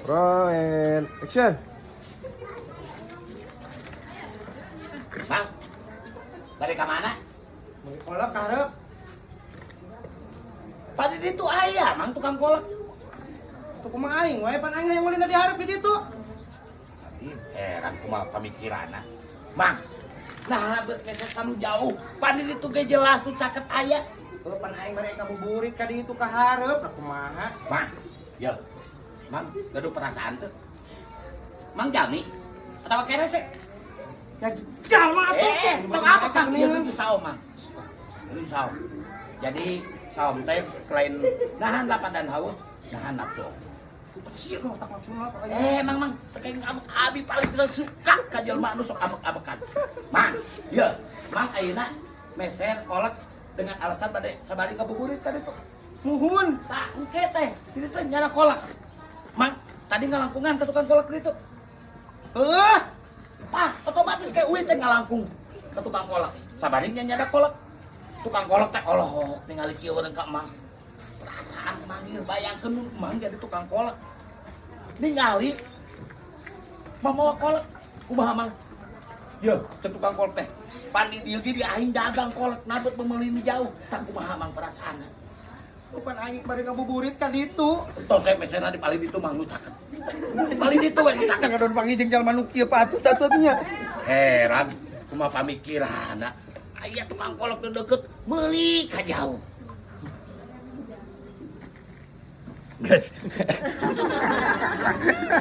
Roll and action. Bang, balik ke mana? Meuli kolak ka hareup. Pada itu aya, mang tukang kolak. Tuh kumaha aing wae pan aing hayang meulina di hareup di ditu. Ih, heran kumaha pamikiranna. Mang, nah bet meser kanu jauh. Pada itu ge jelas tuh caket aya. Tuh pan aing bari ngabuburit ka ditu ka hareup, nah kumaha? Mang, yo. Mang, gaduh perasaan tuh. Mang jami atau kerese? Ya jalma atuh. Eh, tong apa kang? Ieu nuju saom, Mang. Nuju saom. Jadi saom teh selain nahan lapar dan haus, nahan nafsu. Sieun otak maksudna apa aya. Eh, mang mang, teh ngambek abi paling suka ka jelema anu sok ambek-ambekan. Mang, ye, mang ayeuna meser kolek dengan alasan bade sabari ngabuburit tadi tuh. Muhun. Tah, engke teh, di ditu nyala kolak. Mang, tadi ngalangkungan ke tukang kolak ditu. Heuh. Tah, otomatis kayak uih teh ngalangkung ke tukang kolak. Sabari nya nyada kolak. Tukang kolak teh olohok ningali kieu urang ka Mang. Perasaan manggil bayangkeun Mang jadi tukang kolak. Ningali mamawa kolak kumaha Mang? Ye, cek tukang kolak teh. Pan di dieu ge di aing dagang kolak nabet memeuli nu jauh. Tah kumaha Mang perasaanna? Tuh pan aing bari ngabuburit ka ditu. Tos saya mesenna di paling ditu Mang nu caket. Di paling ditu we nu caket. Ngadon panggih jeung jalma nu kieu patut atuh nya. Heran, kumaha pamikiranna. Aya tukang kolak nu deket, meuli ka jauh. Geus.